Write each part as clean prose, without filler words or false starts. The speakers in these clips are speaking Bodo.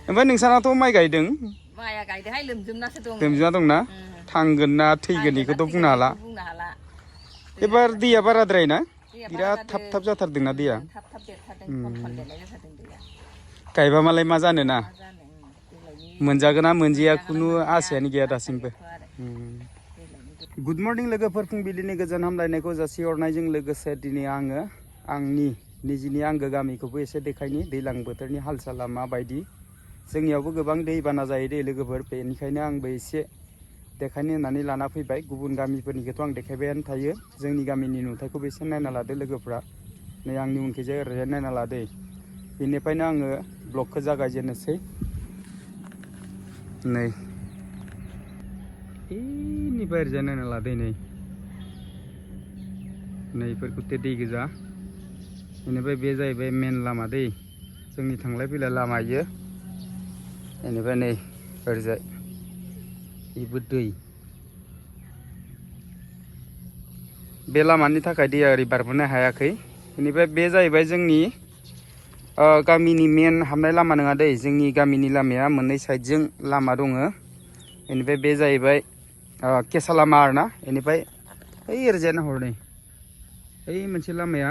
ओमफ्राय नोंसानाथ' माइ गायदों माइया गायदोंहाय लोमजोबनासो दङ लोमजोबना दंना थांगोन ना थैगोन बेखौथ' बुंनो हाला एबार दैया बाराद्राय ना बिराद थाब थाब जाथारदोंना दैया थाब थाब देरथारदों खनखन देरनाय जाथारदों दैया गायबा मालाय मा जानोना मा जानो मोनजागोना मोनजाया मोनजागोना खुनु मोनजाया आसायानो गैया आसा दासिमबो गैयाथ' आरो गुड मर्निं लोगोफोर फुंबिलिनि गोजोन हामलायनायखौ जासिहरनायजों लोगोसे दिनै आङो आंनि निजिनि आंगो गामिखौबो एसे देखायनि दैज्लां बोथोरनि हाल साला माबायदि जोंनियावबो गोबां दैबाना जायो दे लोगोफोर बेनिखायनो आंबो एसे देखायनो होननानै लाना फैबाय गुबुन गामिफोरनिखौथ' आं देखायबायानो थायो जोंनि गामिनि नुथायखौबो एसे नायना लादो लोगोफ्रा नै आंनि उनखैजाय ओरैहाय नायना लादो बेनिफ्रायनो आङो ब्लगखौ जागायजेननोसै नै इनिफ्राय ओरैजाय नायना लादो नै इफोरखौथे दै गोजा बेनिफ्राय बे जाहैबाय मेन लामा दै जोंनि थांलाय फैलाय लामा इयो बेनिफ्राय नै ओरैजाय बेबो दै बे लामानि थाखाय दैया ओरै बारबोनो हायाखै बेनिफ्राय बे जाहैबाय जोंनि गामिनि मेन हाबनाय लामा नङा दै जोंनि गामिनि लामाया मोननै साइडजों लामा दङ बेनिफ्राय बे जाहैबाय केसा लामा आरोना बेनिफ्राय ओइ ओरैजाय नाहर नै ओइ मोनसे लामाया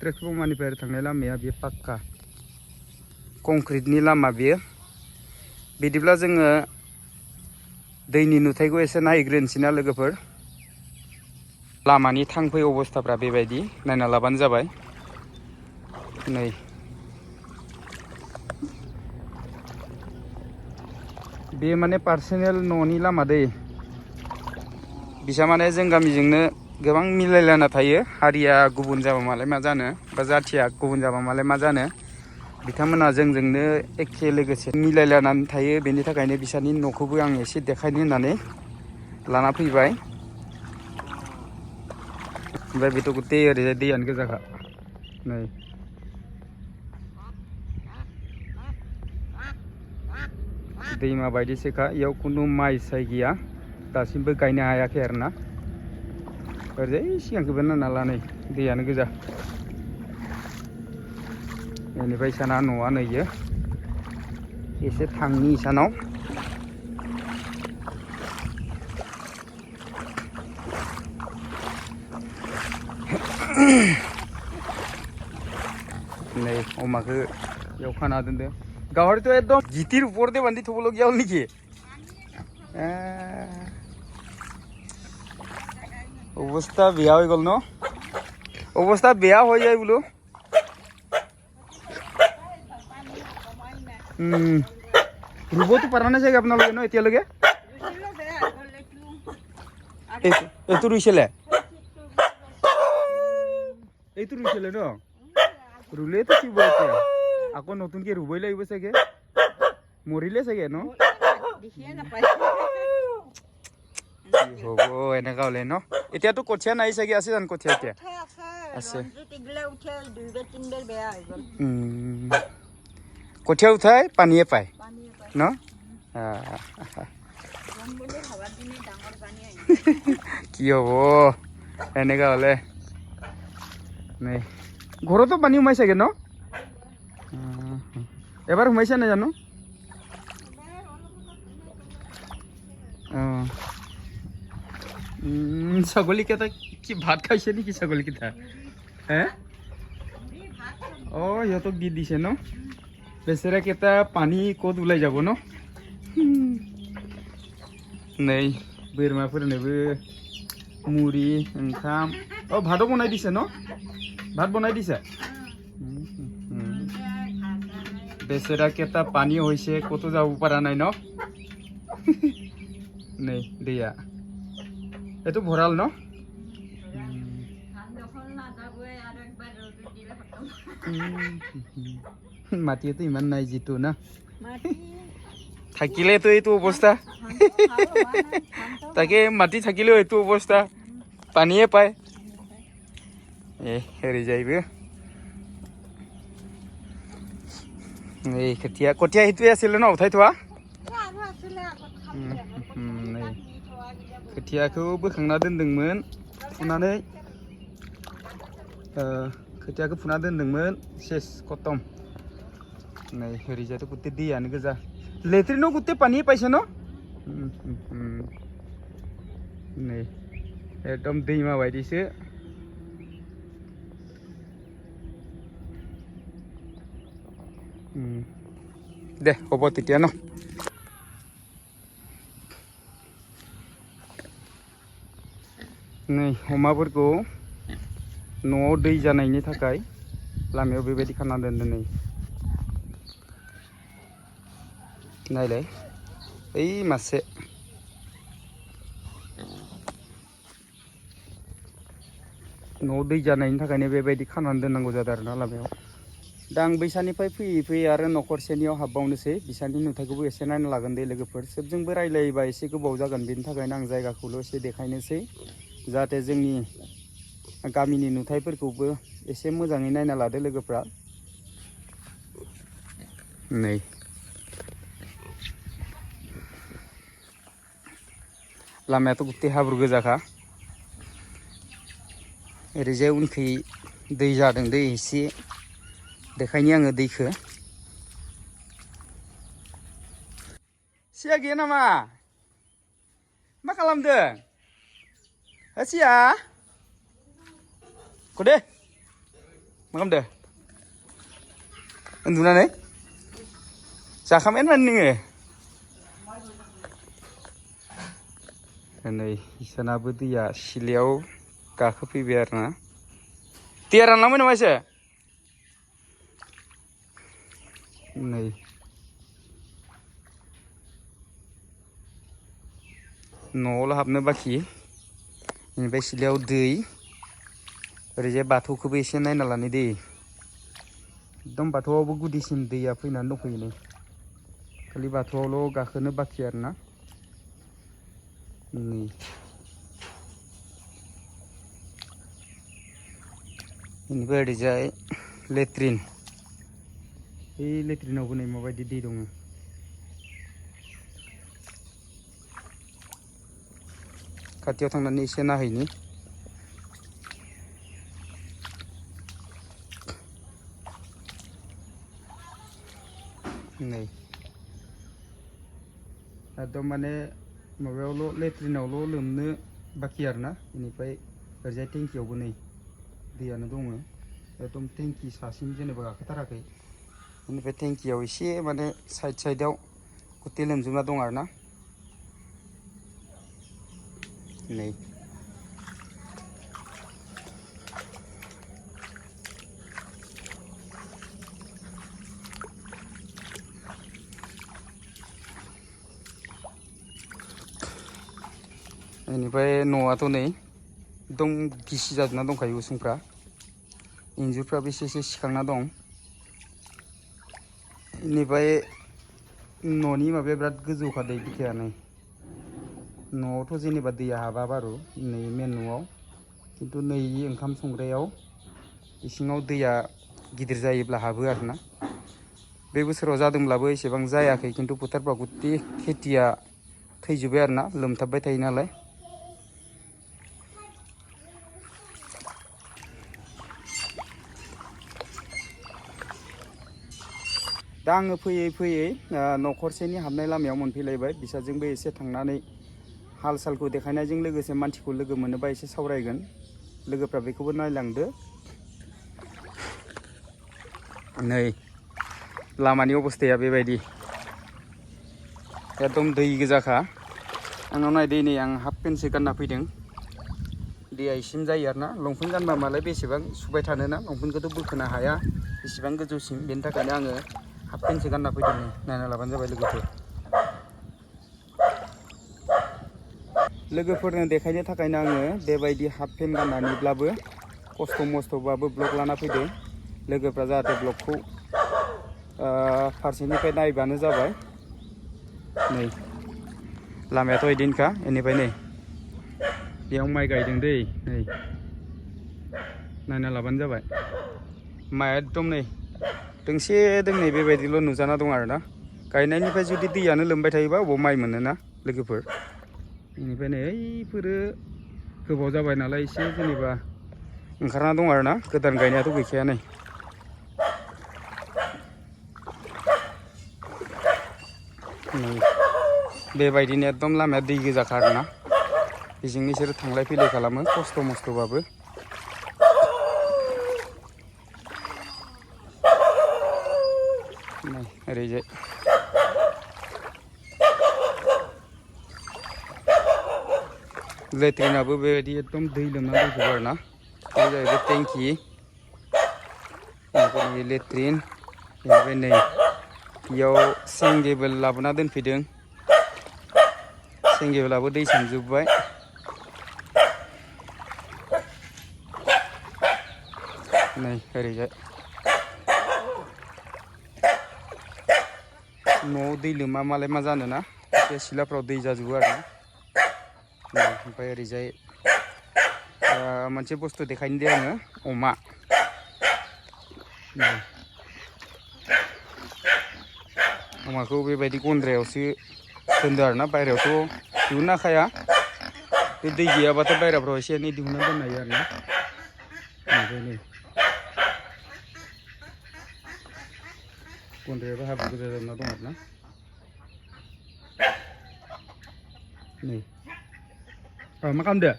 ट्रेक्सबमानिफ्राय थांनाय लामाया बे पाक्का कंक्रिटनि लामा बेयो बिदिब्ला जोङो दैनि नुथायखौ एसे नायग्रोनोसै ना लोगोफोर लामानि थांफै अबस्थाफ्रा बेबायदि नायना लाबानो जाबाय नै बे माने पार्सनेल न'नि लामा दै बिसा माने जों गामिजोंनो गोबां मिलायलायना थायो हारिया गुबुन जाबा मालाय मा जानो बा जाथिया गुबुन जाबा मालाय मा जानो बिथांमोना जोंजोंनो एखे लोगोसे मिलायलायनानै थायो बेनि थाखायनो बिसोरनि न'खौबो आं एसे देखायनो होननानै लाना फैबाय ओमफ्राय बेथ' गथै ओरैजाय दैयानो गोजाखा नै दैमा बायदिसोखा इयाव खुनु माइ साय गैया दासिमबो गायनो हायाखै आरो ना ओरैजाय सिगांखौबो नायना ला नै दैयानो गोजा बेनिफ्राय इसाना न'आ नैयो एसे थांनि इसानाव नै अमाखौ बेयाव खाना दोनदों गाहरिथ' एकदम गिदिर उपरते बान्दि थबलगिया हल नेকি অৱস্থা বেয়া হৈ গ'ল ন অৱস্থা বেয়া হৈ যায় বোলো ৰুবতো পৰা নাই চাগে আপোনালোকে ন এতিয়ালৈকে এইটো ৰুইছিলে এইটো ৰুইছিলে ন ৰুলেতো কি এতিয়া আকৌ নতুনকে ৰুবই লাগিব চাগে মৰিলে চাগে ন হ'ব এনেকা হলে ন এতিয়াতো কঠীয়া নাই চাগে আছে জানো কঠীয়া এতিয়া আছে কঠীয়া উঠাই পানীয়ে পায় ন কি হ'ব এনেকা হলে নাই ঘৰতো পানী সোমাই চাগে ন এবাৰ সোমাইছে নাই জানো ছাগলীকেইটা কি ভাত খাইছে নেকি ছাগলীকেইটা হে অঁ সিহঁতক দি দিছে ন বেচেৰাকেইটা পানী ক'ত ওলাই যাব ন नै बोरमाफोरनोबो मुरि ओंखाम भातो बनाय दिसे न भात बनाय दिसे बेसेराकेटा पानी होइसे कतो जाबो पारा नाय न नै दैया एतो भराल न माटियातो इमान नाय जितु ना থাকিলে তো এইটো অৱস্থা তাকে মাটি থাকিলেও এইটো অৱস্থা পানীয়ে পায় হেৰি যাইবে এই কঠিয়া কঠিয়া হিতুৱে আছিল ন উঠাই থোৱা कथियाखौ बोखांना दोनदोंमोन फुनानै खोथियाखौ फुना दोनदोंमोन सेस खतम नै ओरैजायथ' गुते दैयानो गोजा लेट्रिनाव गुते पानी पाइसे न नै एकदम दैमा बायदिसो दे হ'ব তেতিয়া न नै अमाफोरखौ न'आव दै जानायनि थाखाय लामायाव बेबायदि खाना दोनदों नै नायलाय ओइ मासे न'आव दै जानायनि थाखायनो बेबायदि खानानै दोननांगौ जादों आरोना लामायाव दा आं बैसानिफ्राय फैयै फैयै आरो न'खरसेनियाव हाबबावनोसै बिसानि नुथायखौबो एसे नायना लागोन दे लोगोफोर सोबजोंबो रायलायोबा एसे गोबाव जागोन बेनि थाखायनो आं जायगाखौल' एसे देखायनोसै जाहाथे जोंनि गामिनि नुथायफोरखौबो एसे मोजाङै नायना लादो लोगोफ्रा नै लामायाथ' गुते हाब्रु गोजाखा ओरैजाय उनखै दै जादों दै एसे देखायनि आङो दैखौ सिया गैया नामा मा खालामदों सिया खदे मा खालामदों उन्दुनानै जाखांबायानो माने नोङो नै इसानाबो दैया सिलायाव गाखोफैबाय आरो ना दैया रानलांबाय नामा एसे नै न'आवल' हाबनो बाखि बेनिफ्राय सिलायाव दै ओरैजाय बाथौखौबो एसे नायना लानो दै एकदम बाथौआवबो गुदिसिम दैया फैनानै दंफैयो नै खालि बाथौआवल' गाखोनो बाखि आरो ना नै बेनिफ्राय ओरैजाय लेट्रिन बे लेट्रिनावबो नै माबायदि दै दङ खाथियाव थांनानै एसे नायहैनि नै एकदम माने माबायावल' लेट्रिनावल' लोमनो बाखि आरोना बेनिफ्राय ओरैजाय टेंकियावबो नै दैयानो दङ एकदम टेंकि सासिम जेनेबा गाखोथाराखै बेनिफ्राय टेंकियाव एसे माने साइड साइडआव गुते लोमजोबना दं आरोना नै बेनिफ्राय न'आथ' नै एकदम गिसि जाजोबना दंखायो उसुंफ्रा इन्जुरफ्राबो एसे एसे सिखांना दं बेनिफ्राय न'नि माबाया बिराद गोजौखा दै बिथाया नै न'आवथ' जेनेबा दैया हाबा बारु नै मेन न'आव खिन्थु नै ओंखाम संग्रायाव इसिङाव दैया गिदिर जायोब्ला हाबो आरोना बे बोसोराव जादोंब्लाबो एसेबां जायाखै खिन्थु फोथारफ्राव गुते खेथिया थैजोब्बाय आरोना लोमथाबबाय थायो नालाय दा आङो फैयै फैयै न'खरसेनि हाबनाय लामायाव मोनफैलायबाय बिसाजोंबो एसे थांनानै हाल सालखौ देखायनायजों लोगोसे मानसिखौ लोगो मोनोबा एसे सावरायगोन लोगोफ्रा बेखौबो नायलांदो नै लामानि अबस्थाया बेबायदि एकदम दै गोजाखा आंनाव नायदो नै आं हाफ पेन्टसो गानना फैदों दैया इसिम जायो आरोना लंपेन्ट गानबा मालाय बेसेबां सुबाय थानोना लंपेन्टखौथ' बोखोनो हाया बेसेबां गोजौसिम बेनि थाखायनो आङो हाफ पेन्टसो गानना फैदों नायना लाबानो जाबाय लोगोफोरनो देखायनो थाखायनो आङो बेबायदि हाफ पेन्ट गाननानैब्लाबो खस्थ' मस्थ'बाबो ब्लग लाना फैदों लोगोफ्रा जाहाथे ब्लगखौ फारसेनिफ्राय नायबानो जाबाय नै लामायाथ' इदिनोखा बेनिफ्राय नै बेयाव माइ गायदों दै नै नायना लाबानो जाबाय माइआ एकदम नै दोंसे दोंनै बेबायदिल' नुजाना दं आरोना गायनायनिफ्राय जुदि दैयानो लोमबाय थायोबा अबाव माइ मोनोना लोगोफोर बेनिफ्राय नै ओइफोरो गोबाव जाबाय नालाय एसे जेनेबा ओंखारना दं आरोना गोदान गायनायाथ' गैखाया नै नै बेबायदिनो एकदम लामाया दै गोजाखा आरोना बेजोंनो बिसोरो थांलाय फैलाय खालामो खस्थ' मस्थ'बाबो नै ओरैजाय लेट्रिनाबो बेबायदि एकदम दै लोमना दंजोबो आरोना बे जाहैबाय टेंकि ओमफ्राय लेट्रिन बेनिफ्राय नै बेयाव सेंगेबोल लाबोना दोनफैदों सेंगेबोलाबो दै सानजोब्बाय नै ओरैजाय न'आव दै लोमा मालाय मा जानोना बे सिलाफ्राव दै जाजोबो आरोना ओमफ्राय ओरैजाय मोनसे बुस्थु देखायनो दे आङो अमा अमाखौ बेबायदि गन्द्रायावसो दोनदों आरोना बायहेरायावथ' दिहुननो हाखाया बे दै गैयाबाथाय बायहेराफ्राव एसे एनै दिहुनना दोननो हायो आरोना ओमफ्राय नै गन्द्रायाबो हाब्रु गोजा जाना दं आरोना नै मा खालामदो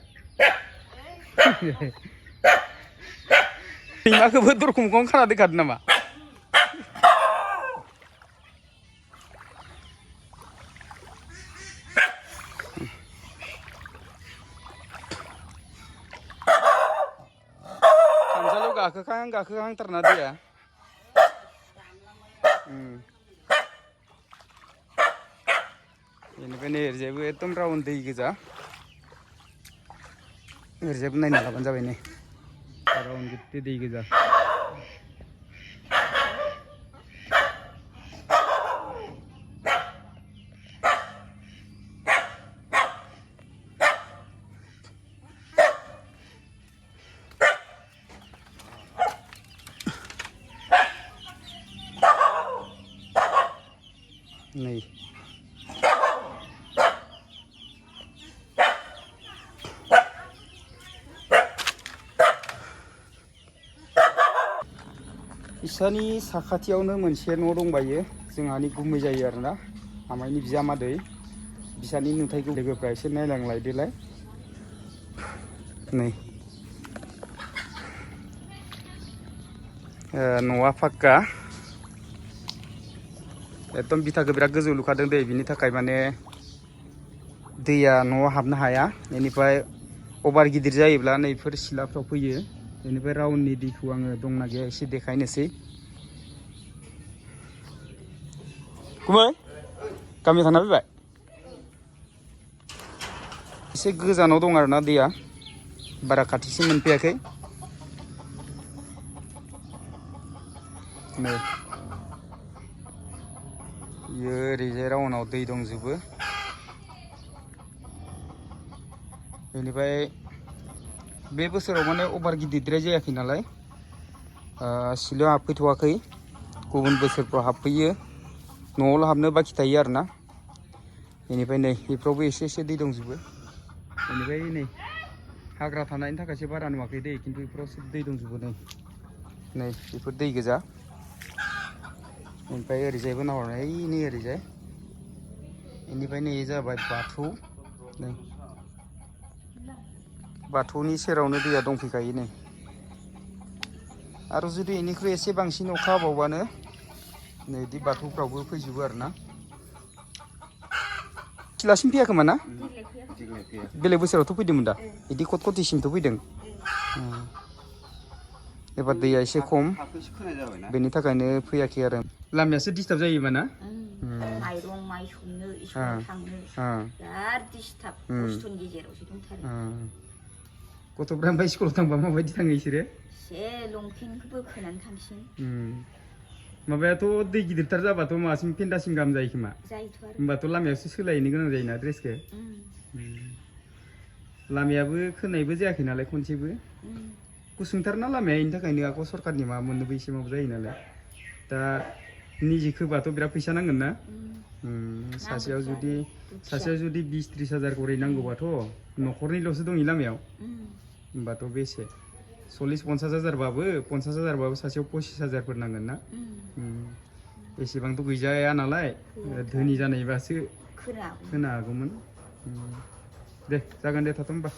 सैमाखौबो दरखंखौनो खाना दोनखादो नामा खामसालियाव गाखोखांथारना दैया बेनिफ्रायनो ओरैजायबो एकदम राउन्ड दै गोजा ओरैजायबो नायना लाबानो जाबाय नै राउन्ड गिदिर दै गोजा नै बिसानि साखाथियावनो मोनसे न' दंबायो जोंहानि गुमै जायो आरोना आमाइनि बिजामादै बिसानि नुथायखौ लोगोफ्रा एसे नायलांलायदोलाय नै न'आ फाक्का एकदम बिथाखौ बिराद गोजौ लुखादों दै बिनि थाखाय माने दैया न'आव हाबनो हाया बेनिफ्राय अभार गिदिर जायोब्ला नैफोर सिलाफ्राव फैयो बेनिफ्राय राउन्डनि दैखौ आङो दंना गैया एसे देखायनोसै गुमै गामियाव थांना फैबाय एसे गोजानाव दं आरोना दैया बारा खाथिसिम मोनफैयाखै नै बियो ओरैजाय राउन्डआव दै दंजोबो बेनिफ्राय बे बोसोराव माने अभार गिदिरद्राय जायाखै नालाय सिलायाव हाबफैथ'वाखै गुबुन बोसोरफ्राव हाबफैयो न'आवल' हाबनो बाखि थायो आरोना बेनिफ्राय नै बेफ्रावबो एसे एसे दै दंजोबो बेनिफ्राय नै हाग्रा थानायनि थाखायसो बारा नुवाखै दै खिन्थु बेफोरावसो दै दंजोबो नै बेफोर दै गोजा ओमफ्राय ओरैजायबो नाहरनाय नै ओरैजाय बेनिफ्राय नै जाबाय बाथौ नै बाथौनि सेरावनो दैया दंफैखायो नै आरो जुदि बेनिख्रुइ एसे बांसिन अखा हाबावबानो नै बिदि बाथौफ्रावबो फैजोबो आरोना सिलासिम फैया खोमा ना बेलेग बोसोरावथ' फैदोंमोन दा बिदि खटखटिसिमथ' फैदों एबार दैया एसे खम बेनि थाखायनो फैयाखै आरो लामायासो डिस्टार्ब जायोबा ना माइरं माइ संनो स्कुलाव थांनो बिराद डिस्टार्ब खस्थ'नि गेजेरावसो दंथारो गथ'फ्रा ओमफ्राय स्कुलाव थांबा माबायदि थाङो बिसोरो एसे लंपेन्टखौबो खोनानै थांसिन माबायाथ' दै गिदिरथार जाबाथ' मासिम फेन्दासिम गाहाम जायो खोमा जायोथ' आरो होमबाथ' लामायावसो सोलायनो गोनां जायोना ड्रेसखौ लामायाबो खोनायबो जायाखै नालाय खनसेबो गुसुंथारना लामाया बेनि थाखायनो आख' सरकारनि माबा मोननोबो एसे माबा जायो नालाय दा निजे खोबाथ' बिराद फैसा नांगोन ना सासेयाव जुदि 20-30 हाजार करि नांगौबाथ' न'खरनिल'सो दं लामायाव होमबाथ' बेसे 40-50 हाजारबाबो सासेयाव 25 हाजारफोर नांगोन ना एसेबांथ' गैजाया नालाय धोनि जानायबासो खोना हागौमोन दे जागोन दे थाथ' होमबा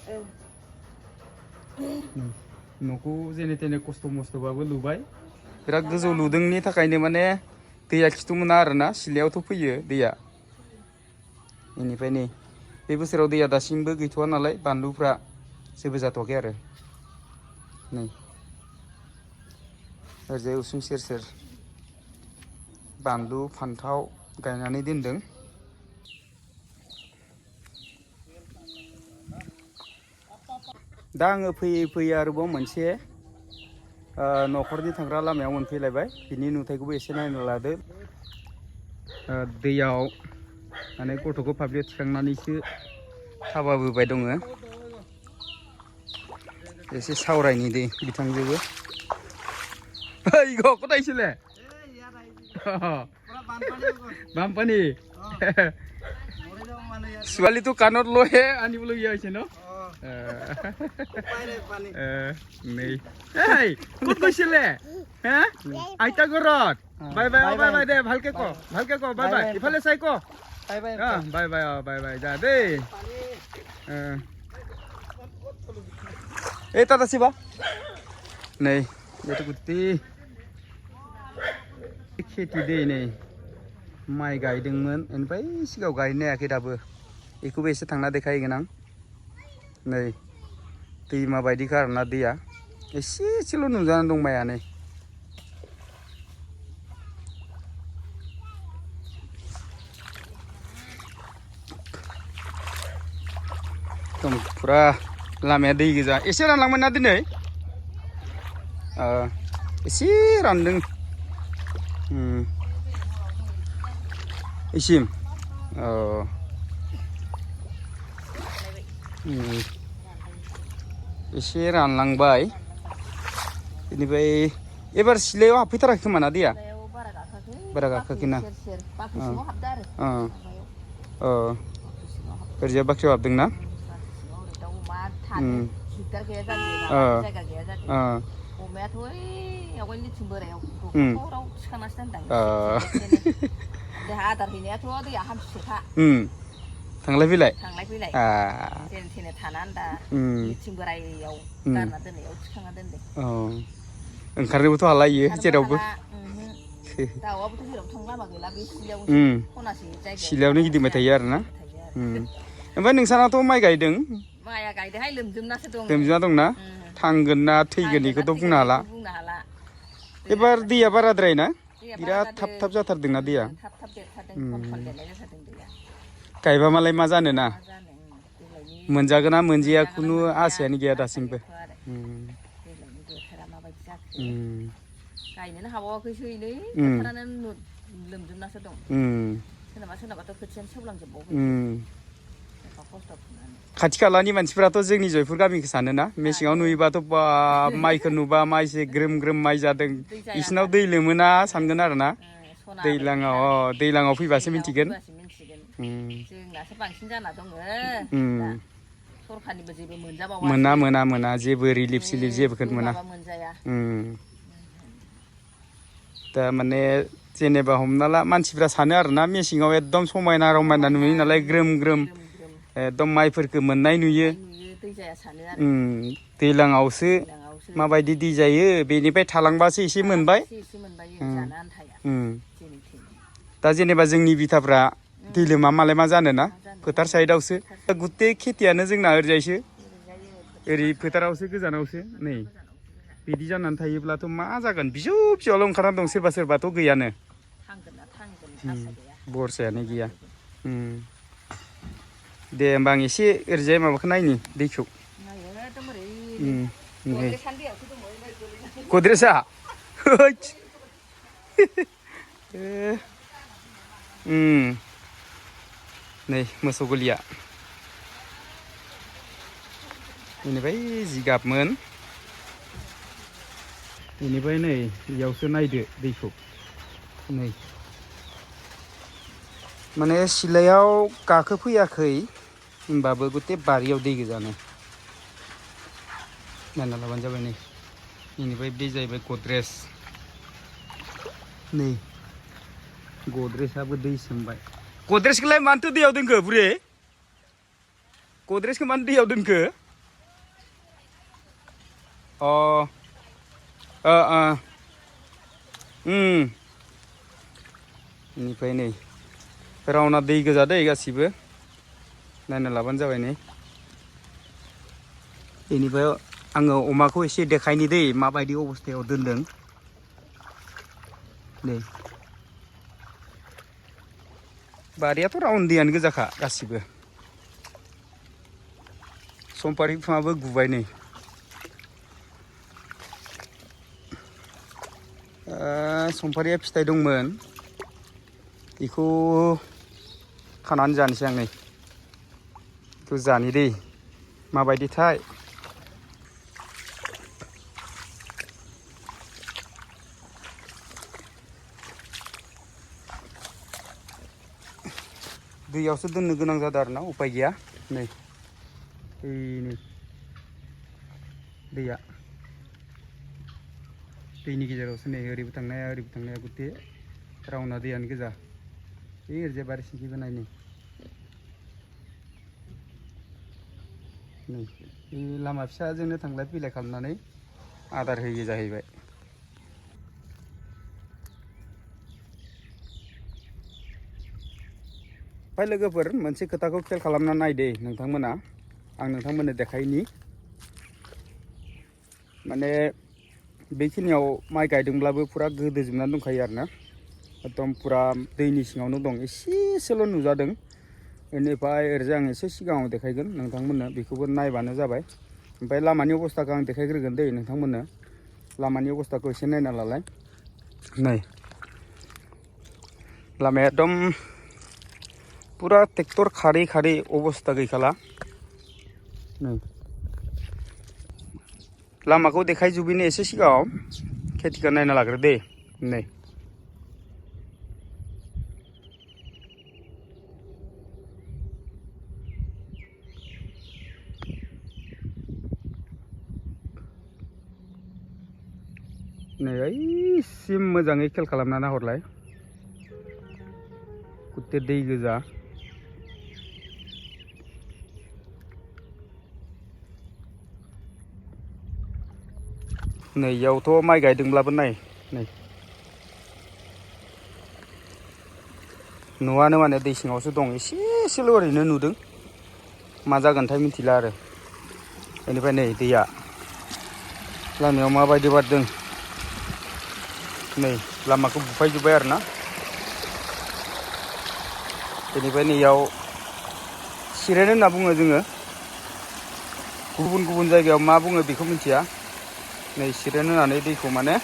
न'खौ जेने तेने खस्थ' मस्थ'बाबो लुबाय बिराद गोजौ लुदोंनि थाखायनो माने दैया खिथु मोना आरोना सिलायावथ' फैयो दैया बेनिफ्राय नै बे बोसोराव दैया दासिमबो गैथ'वा नालाय बानलुफ्रा जेबो जाथ'वाखै आरो नै ओरैजाय उसुं सेर सेर बानलु फान्थाव गायनानै दोनदों दा आङो फैयै फैयै आरोबाव मोनसे न'खरनि थांग्रा लामायाव मोनफैलायबाय बिनि नुथायखौबो एसे नायनो लादो दैयाव माने गथ'खौ फाफ्लियाव थिखांनानैसो थाबाबोबाय दङ एसे सावरायनि दे बिथांजोंबो ओइ ग'खदायसोले बानपानी ছোৱালী তো কাণত লৈহে আনিবলগীয়া হৈছে ন নেই এই ক'ত গৈছিলে হে আইতা ঘৰত বাই বাই বাই বাই দে ভালকে ক বাই বাই ইফালে চাই ক bye bye bye bye bye bye যা দেই এই তাত আছিবা नै बेथ' गुत्ति खेथि दै नै माइ गायदोंमोन ओमफ्राय सिगाङाव गायनो हायाखै दाबो बेखौबो एसे थांना देखायगोन आं नै दैमा बायदिखा आरोना दैया एसेल' नुजानानै दं माइआ नै फुरा लामाया दै गोजा एसे रानलांबाय ना दिनै एसे रानदों इसिम एसे रानलांबाय बेनिफ्राय एबार सिलायाव हाबफैथाराखै खोमा ना दैया बारा गाखोआखै ना ओरैजाय बाख्रियाव हाबदों ना अमायाथ' ओइ आवगायनि लिथिं बोरायाव दख'राव थिखांनासो दोनदां देहा आदार हैनायाथ' दैया हामसिसोखा थांलाय फैलाय जेने थेने थाना आन्दा लिथिं बोरायाव गारना दोननायाव थिखांना दोनदों ओंखारनोबोथ' हाला इयो जेरावबो दाउआबोथ' जेराव थांनो लामा गैला बे सिलायावनो खनासे जायगायाव सिलायावनो गिदिंबाय थायो आरोना ओमफ्राय नोंसानाथ' माइ गायदों माइया गायदोंहाय लोमजोबनासो दं लोमजोबना दंना थांगोन ना थैगोन बेखौथ' बुंनो हाला एबार दैया बाराद्राय ना बिराद थाब थाब जाथारदोंना दैया गायबा मालाय मा जानो ना मोनजागोन ना मोनजाया खुनु आसायानो गैया दासिमबो गायनोनो हाबावाखैसो नै फोथारानो लोमजोबनासो दं सोरनाबाथ' खोथियानो सेवलांजोबबावबाय खाथि खालानि मानसिफोराथ' जोंनि जयपुर गामिखौ सानोना मेसेङाव नुयोबाथ' बा माइखौ नुबा माइसे ग्रोम ग्रोम माइ जादों बिसिनाव दै लोमोना सानगोन आरोना दैज्लाङाव फैबासो मिथिगोन जोंनासो बांसिन जाना दङ सरखारनिबो जेबो मोना जेबो रिलिफ सिलिफ जेबोखौनो मोना दा माने जेनेबा हमना ला मानसिफ्रा सानो आरोना मेसेङाव एकदम समायना रमायना नुयो नालाय ग्रोम ग्रोम एकदम माइफोरखौ मोननाय नुयो दैज्लाङावसो माबायदि दै जायो बेनिफ्राय थालांबासो एसे मोनबाय दा जेनेबा जोंनि बिथाफ्रा दै लोमा मालाय मा जानो ना फोथार साइडआवसो गुथे खेथियानो जोंना ओरैजायसो ओरै फोथारावसो गोजानावसो नै बिदि जानानै थायोब्लाथ' मा जागोन बिजौ बिजौआल' ओंखारनानै दं सोरबा सोरबाथ' गैयानो बरसायानो गैया दे होमबा आं एसे ओरैजाय माबाखौ नायनि दैखौ गद्रेसा नै मोसौ गलिया बेनिफ्राय जिगाबमोन बेनिफ्राय नै बेयावसो नायदो दैखौ नै माने सिलायाव गाखोफैयाखै होनबाबो गथे बारियाव दै गोजानो नायना लाबानो जाबाय नै बेनिफ्राय बे जाहैबाय गद्रेज नै गद्रेजआबो दै सोमबाय गद्रेजखौलाय मानोथो दैयाव दोनखो बुरै गद्रेजखौ मानो दैयाव दोनखो अ बेनिफ्राय नै रावना दै गोजा दै गासिबो नायना लाबानो जाबाय नै बेनिफ्राय आङो अमाखौ एसे देखायनि दै माबायदि अबस्थायाव दोनदों नै बारियाथ' राउन्ड दैयानो गोजाखा गासिबो समफारि बिफाङाबो गुबाय नै समफारिया फिथाइ दंमोन बेखौ खानानै जानोसै आं नै बेखौ जानि दै माबायदिथाय दैयावसो दोननो गोनां जादों आरोना उपाय गैया नै नै दैया दैनि गेजेरावसो नै ओरैबो थांनाया गुथे रावना दैयानो गोजा बे ओरैजाय बारि सिंखिबो नाय नै बे लामा फिसाजोंनो थांलाय फैलाय खालामनानै आदार होयो जाहैबाय ओमफ्राय लोगोफोर मोनसे खोथाखौ खेल खालामना नायदे नोंथांमोना आं नोंथांमोननो देखायनि माने बेखिनियाव माइ गायदोंब्लाबो फुरा गोदोजोबनानै दंखायो आरोना एकदम फुरा दैनि सिङावनो दं एसेल' नुजादों बेनिफ्राय ओरैजाय आं एसे सिगाङाव देखायगोन नोंथांमोननो बेखौबो नायबानो जाबाय ओमफ्राय लामानि अबस्थाखौ आं देखायग्रोगोन दै नोंथांमोननो लामानि अबस्थाखौ एसे नायना लालाय नै लामाया एकदम पुरा ट्रेक्टर खारै खारै अबस्था गैखाला नै लामाखौ देखायजोबैनो एसे सिगाङाव खेथिखौ नायना लाग्रो दे नै नै ओइसिम मोजाङै खेल खालामना नाहरलाय गुथे दै गोजा नै इयावथ' माइ गायदोंब्लाबो नाय नै नुवानो माने दै सिङावसो दं एसेल' ओरैनो नुदों मा जागोनथाय मिथिला आरो बेनिफ्राय नै दैया लामायाव माबायदि बारदों नै लामाखौ बुफायजोब्बाय आरोना बेनिफ्राय नैयाव सिरेन होनना बुङो जोङो गुबुन गुबुन जायगायाव मा बुङो बेखौ मिथिया नै सिरेन होनानै दैखौ माने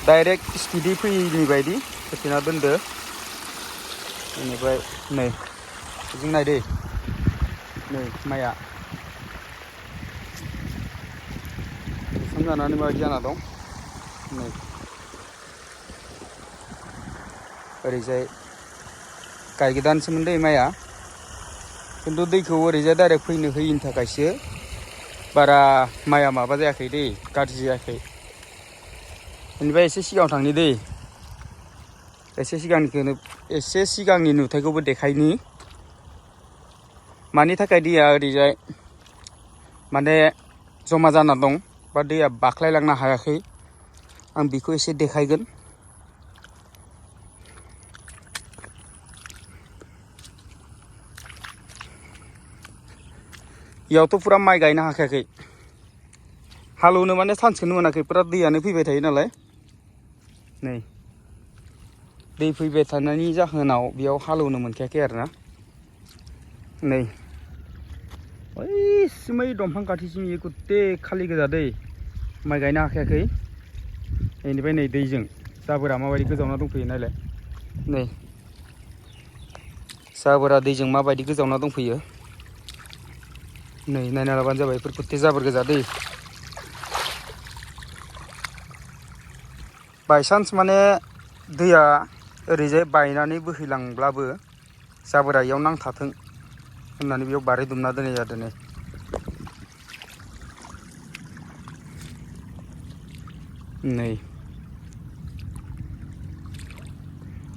डाइरेक्ट स्पिडै फैयैनि बायदि होथेना दोनदो बेनिफ्राय नै जों नायदे नै माइआ जानानै माबायदि जाना दं नै ओरैजाय गायगोदानसोमोन दै माइआ खिन्थु दैखौ ओरैजाय डाइरेक्ट फैनो होयिनि थाखायसो बारा माइआ माबा जायाखै दै गाज्रि जायाखै बेनिफ्राय एसे सिगाङाव थांनि दै एसे सिगांनि नुथायखौबो देखायनि मानि थाखाय दैया ओरैजाय माने जमा जाना दं बा दैया बाख्लायलांनो हायाखै आं बेखौ एसे देखायगोन इयावथ' फुरा माइ गायनो हाखायाखै हालौनो माने सान्सखौनो मोनाखै फुरा दैयानो फैबाय थायो नालाय नै दै फैबाय थानायनि जाहोनाव बेयाव हालौनो मोनखायाखै आरोना नै ओइसिमै दंफां खाथिसिम गुथे खालि गोजा दै माइ गायनो हाखायाखै बेनिफ्राय नै दैजों जाबोरा माबायदि गोजावना दंफैयो नायलाय नै जाबोरा दैजों माबायदि गोजावना दंफैयो नै नायना लाबानो जाबाय बेफोर गुथे जाबोर गोजा दै बायसान्स माने दैया ओरैजाय बायनानै बोहैलांब्लाबो जाबोरा इयाव नांथाथों होननानै बेयाव बारि दुमना दोननाय जादों नै नै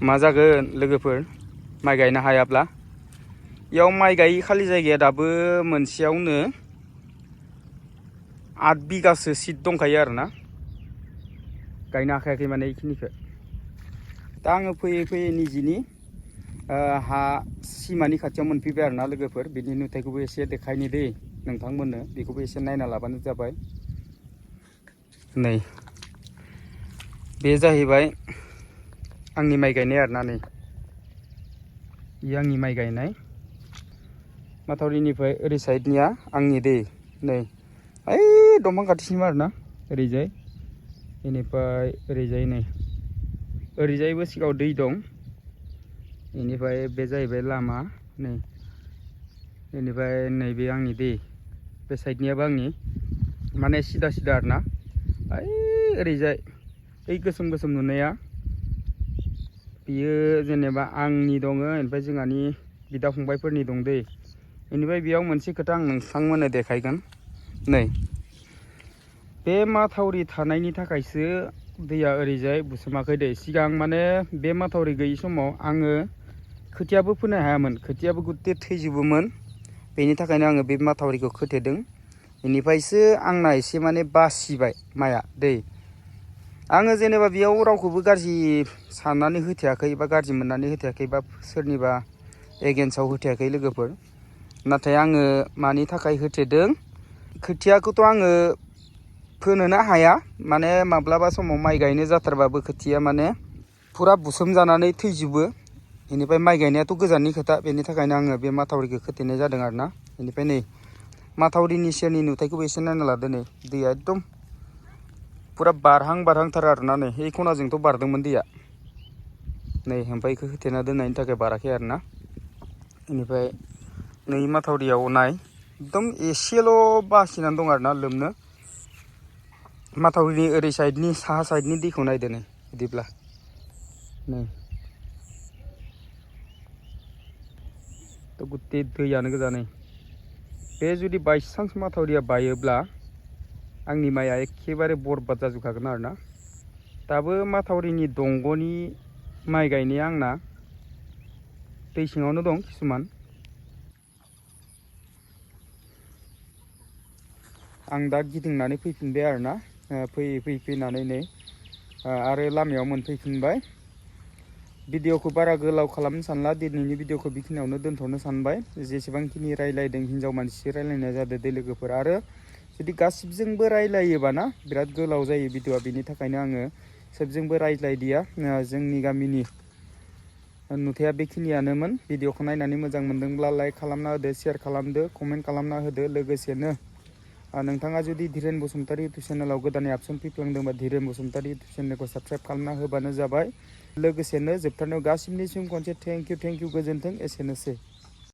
मा जागोन लोगोफोर माइ गायनो हायाब्ला इयाव माइ गायि खालि जायगाया दाबो मोनसेयावनो 8 बिगासो सिट दंखायो आरोना गायनो हाखायाखै माने इखिनिखौ दा आङो फैयै फैयै निजिनि हा सिमानि खाथियाव मोनफैबाय आरोना लोगोफोर बिनि नुथायखौबो एसे देखायनि दै नोंथांमोननो बेखौबो एसे नायना लाबानो जाबाय नै बे जाहैबाय आंनि माइ गायनाय आरोना नै बे आंनि माइ गायनाय माथावरिनिफ्राय ओरै साइडनिया आंनि दै नै ओइ दंफां खाथिसिम आरोना ओरैजाय बेनिफ्राय ओरैजाय नै ओरैजायबो सिगाङाव दै दं बेनिफ्राय बे जाहैबाय लामा नै बेनिफ्राय नैबे आंनि दै बे साइडनियाबो आंनि माने सिदा सिदा आरोना ओइ ओरैजाय ओइ गोसोम गोसोम नुनाया बियो जेनेबा आंनि दङ ओमफ्राय जोंहानि बिदा फंबायफोरनि दं दै बेनिफ्राय बेयाव मोनसे खोथा आं नोंथांमोननो देखायगोन नै बे माथावरि थानायनि थाखायसो दैया ओरैजाय बुसोमाखै दै सिगां माने बे माथावरि गैयि समाव आङो खोथियाबो फोनो हायामोन खोथियाबो गुथे थैजोबोमोन बेनि थाखायनो आङो बे माथावरिखौ खोथेदों बेनिफ्रायसो आंना एसे माने बासिबाय माइआ दै आङो जेनेबा बेयाव रावखौबो गाज्रि साननानै होथेयाखै बा गाज्रि मोननानै होथेयाखै बा सोरनिबा एगेन्स्टआव होथेयाखै लोगोफोर नाथाय आङो मानि थाखाय होथेदों खोथियाखौथ' आङो फोनोनो हाया माने माब्लाबा समाव माइ गायनो जाथारबाबो खोथिया माने फुरा बुसोम जानानै थैजोबो बेनिफ्राय माइ गायनायाथ' गोजाननि खोथा बेनि थाखायनो आङो बे माथावरिखौ खोथेनाय जादों आरोना बेनिफ्राय नै माथावरिनि सेरनि नुथायखौबो एसे नायना लादो नै दैया एकदम फुरा बारहांथार आरोना नै बे खनाजोंथ' बारदोंमोन दैया नै ओमफ्राय बेखौ होथेना दोननायनि थाखाय बाराखै आरोना बेनिफ्राय नै माथावरियाव नाय एकदम एसेल' बासिनानै दं आरोना लोमनो माथावरिनि ओरै साइडनि साहा साइडनि दैखौ नायदो नै बिदिब्ला नै थ' गुथे दैयानो गोजा नै बे जुदि बायसान्स माथावरिया बायोब्ला आंनि माइया एखेबारे बरबाद जाजोबखागोन आरोना दाबो माथावरिनि दंग'नि माइ गायनाया आंना दै सिङावनो दं किसुमान आं दा गिदिंनानै फैफिनबाय आरोना फैनानै नै आरो लामायाव मोनफैफिनबाय भिडिअखौ बारा गोलाव खालामनो सानला दिनैनि भिडिअखौ बेखिनियावनो दोनथ'नो सानबाय जेसेबांखिनि रायलायदों हिनजाव मानसि रायलायनाय जादों दै लोगोफोर आरो जुदि गासिबजोंबो रायलायोबाना बिराद गोलाव जायो भिडिअआ बेनि थाखायनो आङो सोबजोंबो रायज्लायदिया जोंनि गामिनि नुथाया बेखिनियानोमोन भिडिअखौ नायनानै मोजां मोनदोंब्ला लाइक खालामना होदो शेयार खालामदो कमेन्ट खालामना होदो लोगोसेनो नोंथाङा जुदि धीरेन बसुमतारी इउटुब चेनेलाव गोदानै आपसन फैफ्लांदोंबा धीरेन बसुमतारी इउटुब चेनेलखौ साबस्क्राइब खालामना होबानो जाबाय लोगोसेनो जोबथारनायाव गासिबनिसिम खनसे थेंक इउ गोजोन्थों एसेनोसै।